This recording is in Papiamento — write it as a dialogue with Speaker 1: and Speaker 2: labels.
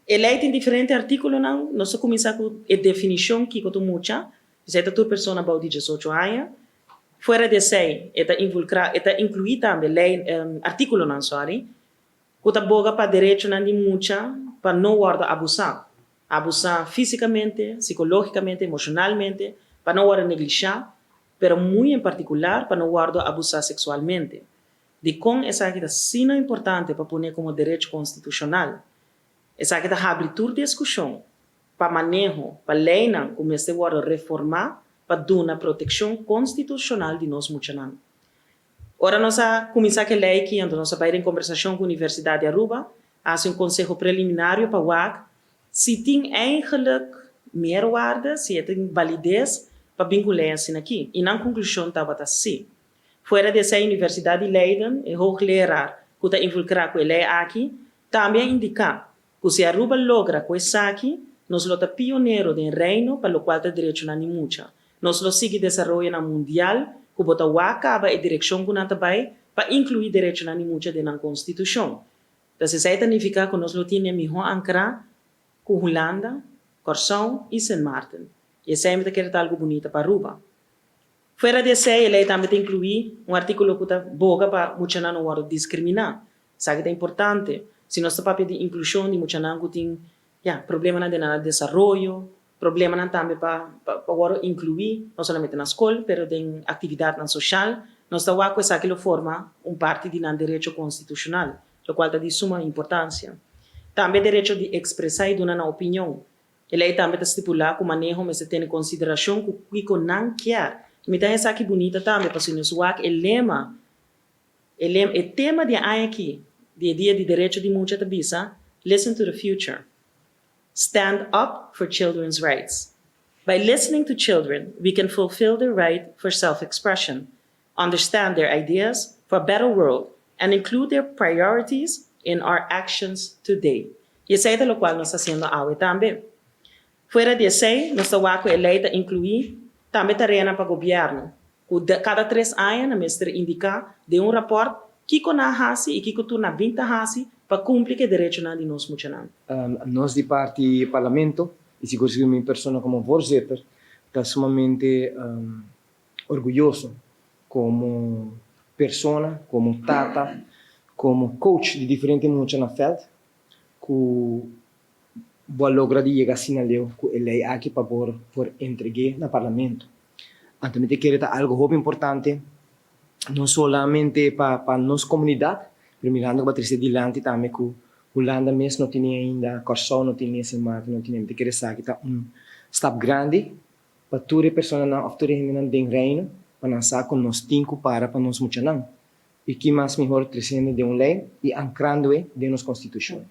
Speaker 1: E lei tin diferente artíkulonan. Nos a kuminsá ku e definishon kiko ta mucha. Esei ta tur persona bou di 18 aña. Fuera di esei, e ta involukrá, e ta inkluí tambe lei, artíkulonan, sorry, ku ta boga pa derechonan di mucha pa no wòrdu abusá. Abusá físikamente, sikológikamente, emoshonalmente, pa no wòrdu neglishá, pero muy en partikular pa no wòrdu abusá seksualmente. Dikon esaki ta asina importante pa pone komo derecho konstitushonal? Esaki ta habri tur diskushon pa maneho, pa leinan ku mester wòrdu reformá pa duna protekshon konstitushonal di nos muchanan. Ora nos a kuminsá ku e lei aki, anto nos a bai den kombersashon ku Universidat di Aruba, a hasi un konseho preliminario pa wak si tin eigenlijk meerwaarde, si e tin valides pa bin ku lei asina aki. I nan konklushon tabata sí. Fuera di esei, Universidat di Leiden, e hoogleraar ku ta involukrá ku e lei aki, tambe a indiká ku si Aruba logra ku esaki, nos lo ta pionero den Reino pa lokual ta derechonan di mucha. Nos lo sigui desaroyonan mundial ku bo ta wak kaba e direkshon ku nan ta bai pa inkluí derechonan di mucha den nan konstitushon. Dus esei ta nifiká ku nos lo tin e mihó ankrá ku Hulanda, Kòrsou i Sint Maarten. I esei mi ta kere ta algu bunita pa Aruba. Fuera di esei, e lei tambe ta inkluí un artíkulo ku ta boga pa muchanan no wòrdu diskriminá. Esaki ta importante si nos ta papia di inklushon di muchanan ku tin, ya, problemanan den nan desaroyo, problemanan tambe pa pa wòrdu inkluí, no solamente na skol, pero den aktividatnan soshal. Nos ta wak ku esaki lo forma un parti di nan derecho konstitushonal, lokual ta di suma importansia. Tambe derecho di ekspresá i duna nan opinion. E lei tambe ta stipulá ku maneho mester tene konsiderashon ku kiko nan kier. Mi ta haña esaki bunita tambe, pasobra nos wak e lema, e lema, e tema di e aña aki, di e Dia di Derecho di Mucha ta bisa, Listen to the future. Stand up for children's rights. By listening to children, we can fulfill their right for self-expression, understand their ideas for a better world, and include their priorities in our actions today. I esei ta lokual nos ta hasiendo awe tambe. Fuera di esei, nos ta wak ku e lei ta inkluí tambe tareanan pa gobièrnu, ku kada 3 aña nan mester indiká den un rapòrt kiko nan a hasi i kiko tur nan bin ta hasi pa kumpli ku e derechonan di nos muchanan.
Speaker 2: Nos di parti Parlamento i sigur sigur mi persona komo voorzitter ta sumamente orguyoso komo persona, komo tata, komo coach di diferente mucha na veld ku bo a logra di yega asina leu ku e lei aki pa por por entreg'é na Parlamento. Anto mi ta kere ta algo hopi importante no solamente pa nos komunidat, pero mirando ku bo a trese dilanti tambe ku Hulanda mes no tene ainda, Kòrsou no tene, Sint Maarten no tene. Mi ta kere esaki ta un stap grandi pa tur e personanan òf tur e hendenan den Reino pa nan sa ku nos tin ku para pa nos muchanan. I ki mas mihor tresiendo den un lei i ankrando e den nos konstitushon.